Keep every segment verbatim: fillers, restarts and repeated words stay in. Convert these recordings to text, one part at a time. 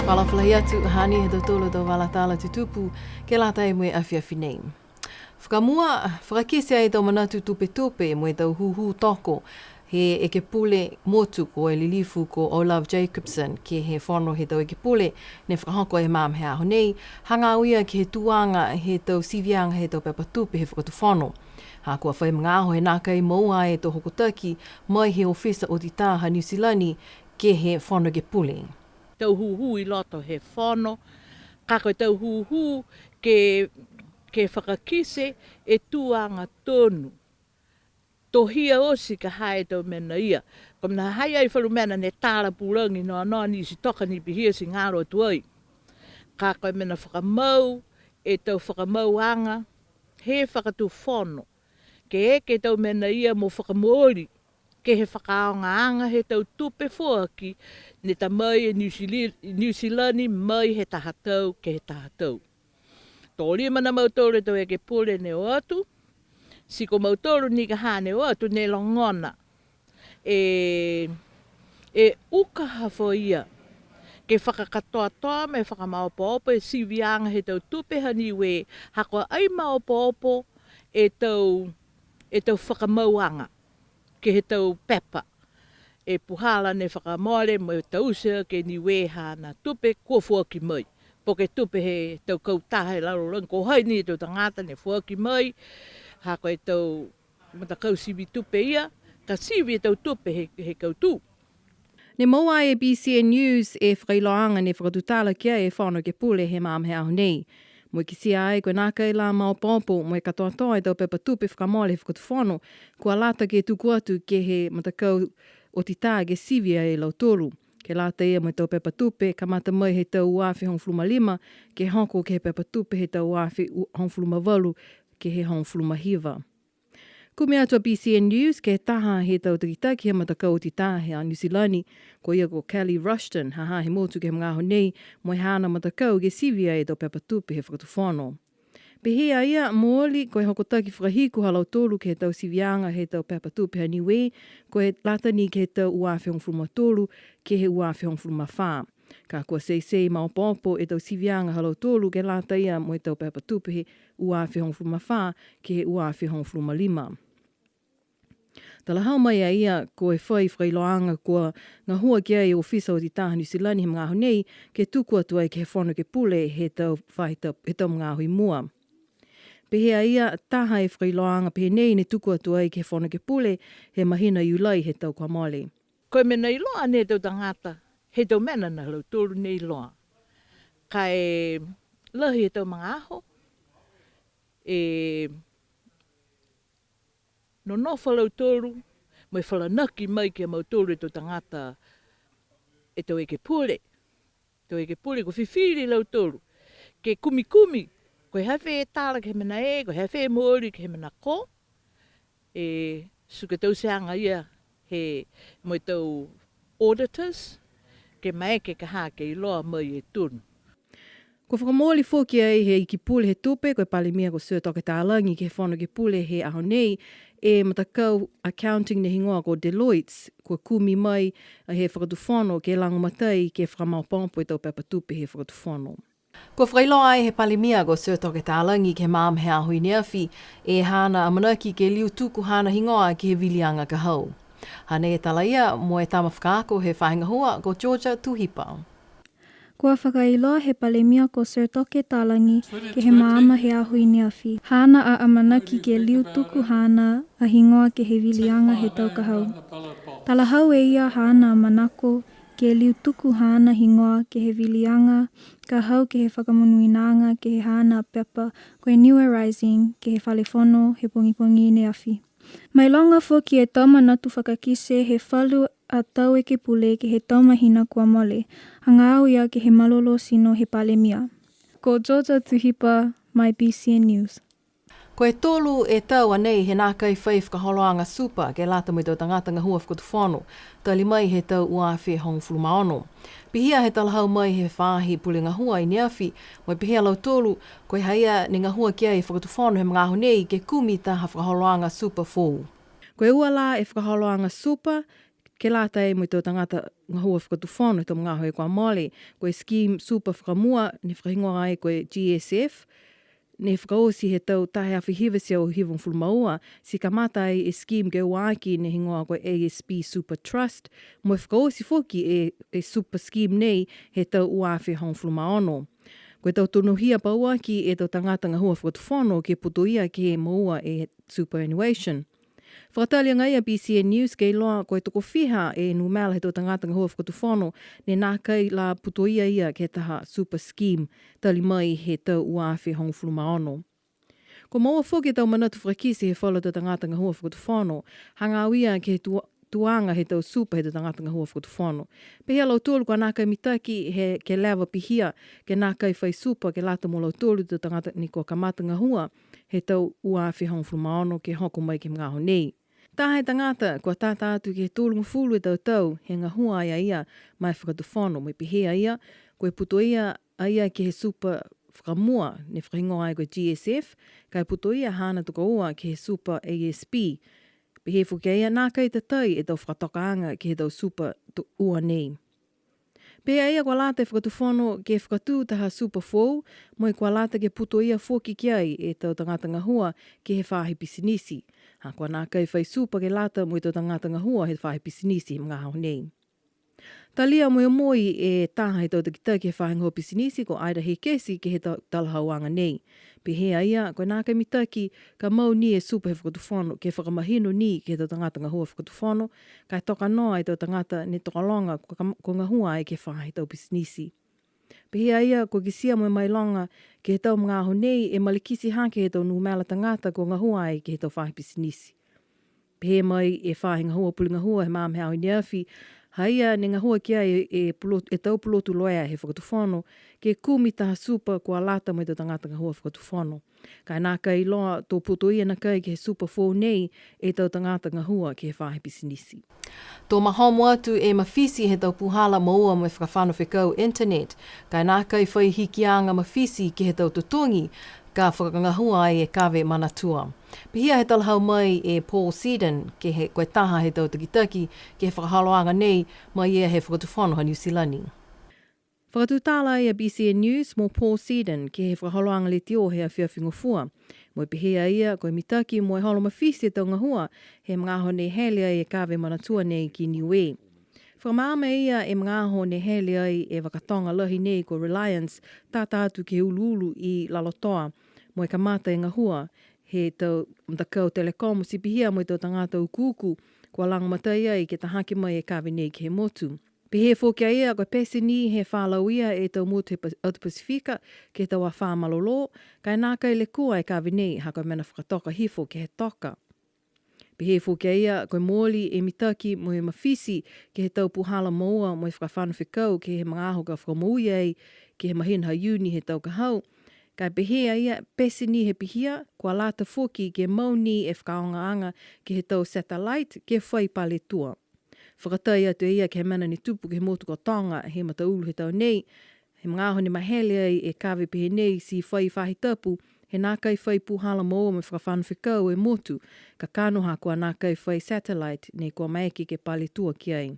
Fakaalofa lahi atu, hanei ha tautolu a tau vala tala tutupu ke lata mo e afiafi nei. Fakamua, fakakite ai e tau manatu tupetupe mo e tau hūhū toko he ekepule motu ko e lilifu ko O'Love Jacobsen ke he fono he tau ekepule ne fakahoko he magaaho he aho nei, hagaao ia ke he tuaga he tau siviaga he tau pepa tupe he fakatufono. Ha kua fai magaaho he nākai moua e tau hokotaki mai he ofisa otitā ha Niu Silani ke he fono ekepule. Tau hūhū i loto he fono, ka ko e tau hūhū ke, ke fakakite e tuaga tonu. Tohia oti ka ha e tau mena ia. Ko e mena ha ha i ai falu mena ne tala pulagi noa noa ni ti toka ni pihia ti galo atu ai. Ka ko e mena fakamau, e tau fakamauaga he fakatufono. Ke eke e tau mena ia mo fakamooli ke he fakaaogaaga he tau tupe foaki ne ta mai e Niu Sili-, Niu Silani mai he taha tau ke he taha tau. To lima a mautolu e tau ekepule ne o atu, ti ko mautolu ni ka ha ne o atu ne logona e, e uka hafo ia ke fakakatoatoa mo e fakamaopoopo e siviaga he tau tupe ha Niue, ha kua ai maopoopo e tau, e tau fakamauaga ke he tau pepa. E puhala ne fakamole mo e taute ke Niue haana tupe kua foaki mai. Po ke tupe he tau kautaha he lalolagi, ko hai ni e tau tagata ne foaki mai, ha ko e tau matakau sivi tupe ia, ka sivi e tau tupe he, he kautū. Ne moua e BCN News e fakailoaaga ne fakatutala ki ai e Fono Ekepule he magaaho he aho nei. Mo e kitia ai ko e nākai la maopoopo mo e katoatoa e tau pepa tupe fakamole he fakatufono, kua lata ke tuku atu ke he matakau otitā ke sivi ai e lautolu. Ke lata ia mo e tau pepa tupe, kamata mai he tau ua afe hogofulu ma lima, ke hoko ke he pepa tupe he tau ua afe u-, hogofulu ma valu, ke he hogofulu ma hiva. Kumi atu a BCN News ke he taha he tau takitaki he matakau otitā he a Niu Silani, ko ia ko Kelly Rushton, ha ha he motu ke he magaaho nei, mo e haana matakau ke sivi ai e tau pepa tupe he fakatufono. Pehē a ia, mooli ko e hokotaki fakahiku ha lautolu ke he tau siviaga he tau pepa tupe ha Niue, ko e lata ni ke he tau ua afe hogofulu ma tolu, ke he ua afe hogofulu ma fā. Ka kua teitei maopoopo e tau siviaga ha lautolu ke lata ia mo e tau pepa tupe he ua afe hogofulu ma fā ke he ua afe hogofulu ma lima. Talahau mai a ia, ko e fai fakailoaaga kua gahua ki ai e ofisa otitā ha Niu Silani he magaaho nei, ke tuku atu ai ke he Fono Ekepule he tau faahi tau, he tau magaaho i mua. Pehē a ia, taha e fakailoaaga pehē nei ne tuku atu ai ke he Fono Ekepule he mahina Iulai he tau kua mole. Ko e mena iloa ni e tau tagata, he tau mena ne lautolu ne iloa. Ka e lahi he tau magaaho, e nonofo a lautolu, mo e falanaki mai ki a mautolu e tau tagata, e tau ekepule. Tau ekepule, kua fifili a lautolu ke kumikumi, ko e ha fē e tala ke he mena e, ko e ha fē e mooli ke he mena ko, e, ti ko e tauteaga ia he mo e tau auditors, ke maeke ka ha ke iloa mai e tonu. Kua fakamooli foki ai he Iki Pule he Tupe, ko e Palemia ko Sir Toke Talagi, ke he Fono Ekepule he aho nei, e matakau accounting ne higoa ko Deloitte, kua kumi mai he Fakatufono ke lagomatai ke fakamaopoopo e tau pepa tupe he Fakatufono. Kua fakailoa ai he Palemia ko Sir Toke Talagi ke he magaaho he aho i ne afi, e haana amanaki ke liu tuku haana higoa ke he viliaga ka hau. Hanei e tala ia mo e tama fakaako he faahi gahua ko Georgia Tuhipa. Kua fakailoa he Palemia ko Sir Toke Talagi ke he magaaho he aho i ne afi, haana a amanaki ke liu tuku haana a higoa ke he viliaga he tau ka hau. Talahau e ia haana a manako ke liu tuku haana higoa ke he viliaga ka hau ke he fakamonuinaaga ke he haana pepa ko e Niue Rising ke he Fale Fono he pogipogi i ne afi. Mailoga foki e tau manatu fakakite he falu a tau ekepule ke he tau mahina kua mole, hagaao ia ke he malolō tino he Palemia. Ko Georgia Tuhipa, mai BCN News. Ko e tolu e tau a nei he nākai fai fakaholoaga Super ke lata mo e tau tagata gahua fakatufono, tali mai he tau ua afe hogofulu ma ono. Pihia he talahau mai he faahi pule gahua i neafi, mo e pehē a lautolu, ko e haia ne gahua ki ai e fakatufono he magaaho nei ke kumi taha fakaholoaga Super foou. Ko e ua la e fakaholoaga Super, ke lata ai mo e tau tagata gahua fakatufono he tau magaaho kua mole, ko e scheme Super fakamua, ne fakahigoa ai ko e G S F, ne fakaoti he tau taha e afe hiva e teau hivagofulu ma ua, ti kamata ai e scheme ke ua aki ne higoa ko e A S B Super Trust, mo e fakaoti foki e, e Super Scheme nei he tau ua afe hogofulu ma ono. Ko e tau tonuhia pauaki e tau tagata gahua fakatufono ke putoia ke moua e superannuation. Fakatali agaia e B C N News ke iloa ko e tokofiha e numela he tau tagata gahua fakatufono ne nākai la putoia ia ke he taha Super Scheme, tali mai he tau ua afe hogofulu ma ono. Kua moua foki e tau manatu fakakite he falu tau tagata gahua fakatufono, hagaao ia ke he tu-, tuaga he tau Super he tau tagata gahua fakatufono. Pehē a lautolu kua nākai mitaki he ke leva pihia, ke nākai fai Super ke lata mo lautolu tau tagata ne kua kamata gahua he tau ua afe hogofulu ma ono ke hoko mai ke he magaaho nei. Taha e tagata kua tata atu ke he tolugofulu e tau tau he gahua ai a ia ma e fakatufono, mo e pehē a ia, ko e putoia a ia ke he Super fakamua, ne fakahigoa ai ko e G S F, ka e putoia haana tokoua ke he Super A S B. Pehē foki a ia nākai tatai e tau fakatokaaga ke he tau Super to-, ua nei. Pehē a ia kua lata e fakatufono ke fakatū taha Super foou, mo e kua lata ke putoia foki ki ai e tau tagata gahua ke he faahi pisinisi. Ha kua nākai fai Super ke lata mo e tau tagata gahua he faahi pisinisi he magaaho nei. Talia mo e omoi e taha he tau takitaki he faahi gahua pisinisi ko Ida Hekesi ke he ta-, talahauaga nei. Pehē a ia, ko e nākai mitaki ka mau ni e Super he fakatufono ke fakamahino ni ke he tau tagata gahua fakatufono, ka e toka noa e tau tagata ne tokologa kua kam-, kua gahua ai ke he faahi tau pisinisi. Pehē a ia, kua kitia mo e mailoga ke he tau magaaho nei e malikiti hake he tau numela tagata kua gahua ai ke he tau faahi pisinisi. Pehē mai e faahi gahua pule gahua he magaaho he aho i neafi, haia ne gahua ki ai e, e pulo-, e tau pulotu loea he fakatufono, ke kumi taha Super kua lata mo e tau tagata gahua fakatufono. Ka e nākai iloa to putoia nakai ke he Super foou nei e tau tagata gahua ke he faahi pisinisi. To mahomo atu e mafiti he tau puhala moua mo e fakafano fekau internet, ka e nākai fai hikiaga mafiti ke he tau totogi, ka fakagahua ai e kave Manatua. Pihia he talahau mai e Paul Seddon, ke he, ko e taha he tau takitaki ke he fakaholoaga nei, mai ia he fakatufono ha Niu Silani. Fakatutala ai a B C N News mo Paul Seddon ke he fakaholoaga letiō he afiafi Gofua. Mo e pehē a ia, ko e mitaki mo e holo mafiti e tau gahua, he magaaho ne hele ai e kave Manatua nei ki Niue. Fakamaama e ia e magaaho ne hele ai e vakatoga lahi nei ko Reliance, tata atu ke he uluulu i Lalotoa. Mo e kamata e gahua, he tau matakau telekomu ti pihia mo e tau tagata ukuuku, kua lagomatai ai ke tahake mai e kave nei ke he motu. Pehē foki a ia, ko e pete ni he fa lauia e tau motu he Pa-, Atu Pasifika, ke he tau afā malolō, ka e nākai lekua e kave nei, ha ko e mena fakatoka hifo ke he toka. Pehē foki a ia, ko e mooli e mitaki mo e mafiti ke he tau puhala moua mo e fakafano fekau ke he magaaho ka fakamoui ai ke he mahina ha Iuni he tau ka hau. Ka e pehē a ia, pete ni he pihia, kua lata foki ke mau ni e fakaaogaaga ke he tau satellite ke fai paletua. Fakatai atu e ia ke he mena ne tupu ke he motu ko Toga he mataulu he tau nei. He magaaho ne mahele ai e kave pehē nei ti fai faahi tapu, he nākai fai puhala moua mo e fakafano fekau e motu, kakano ha kua nākai fai satellite ne kua maeke ke paletua ki ai.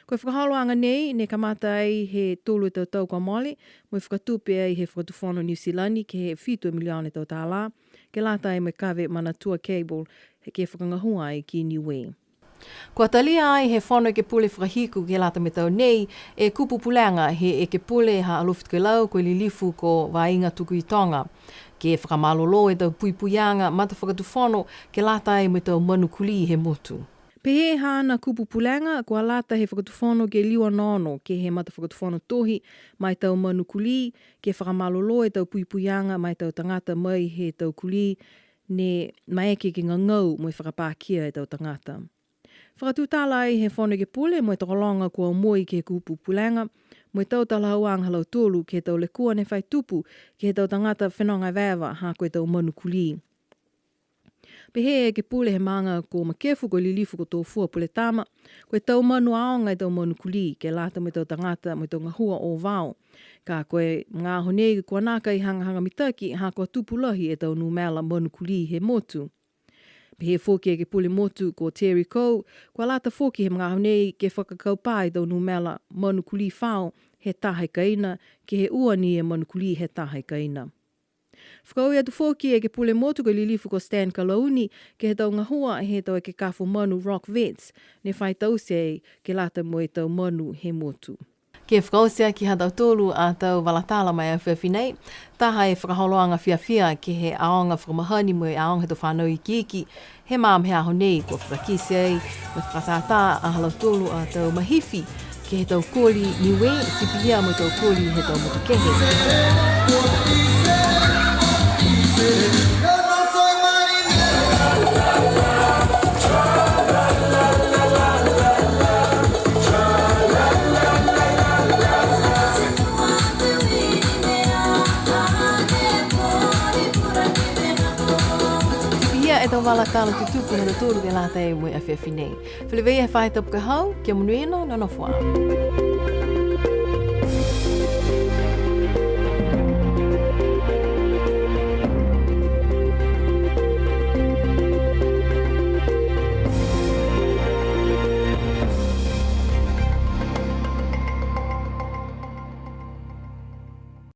Ko e fakaholoaga nei, ne kamata ai he tolu e tau tau kua mole, mo e fakatupe ai he Fakatufono Niu Silani ke he fitu e miliona tau tālā, ke lata ai mo e kave Manatua Cable, ke fakagahua ai ki Niue. Kua talia ai he Fono Ekepule fakahiku ke lata mo e tau nei, e kupu pulega he Ekepule ha Alofi Tokelau ko e Lilifu ko Vaiga Tukuitoga, ke fakamalolō e tau puipuiaga matafakatufono ke lata ai mo e tau manu kulī he motu. Pehē haana kupu pulega, kua lata he Fakatufono ke liu onoono ke he matafakatufono tohi ma e tau manu kulī, ke fakamalolō e tau puipuiaga ma e tau tagata mai he tau kulī, ne maeke ke gagau mo e fakapakia e tau tagata. Fakatutala ai he Fono Ekepule mo e tokologa kua omoi ke he kupu pulega, mo e tau talahauaga ha lautolu ke he tau lekua ne fai tupu ke he tau tagata fenoga evaeva ha ko e tau manu kulī. Pehē e ekepule he maaga ko Makefu, ko e lilifu ko Tofua Puletama, ko e tau manu aoga e tau manu kulī, ke lata mo e tau tagata mo e tau gahua ovao. Ka ko e magaaho nei kua nākai hagahaga mitaki, ha kua tupu lahi e tau numela manu kulī he motu. Pehē foki e ekepule motu ko Terry Coe, kua lata foki he magaaho nei ke fakakaupā e tau numela manu kulī fao he taha e kaina, ke he ua ni e manu kulī he taha e kaina. Fakaaue atu foki e ekepule motu ko e lilifu ko Stan Kalauni, ke he tau gahua he tau ekekafo manu Rock Vets, ne fai taute ai ke lata mo e tau manu he motu. Ke fakaoti aki ha tautolu a tau vala tala ma e afiafi nei, taha e fakaholoaga fiafia ke he aoga fakamahani mo e aoga he tau fanau ikiiki, he magaaho he aho nei kua fakakite ai mo e fakatātā a ha lautolu a tau mahifi, ke he tau koli Niue, ti pihia mo e tau koli he tau motu kehe. Ti pihia e tau vala tala tutupu ha tautolu ke lata mo e afiafi nei. Feleveia he faahi tapu ka hau, kia monuina, nonofo ā.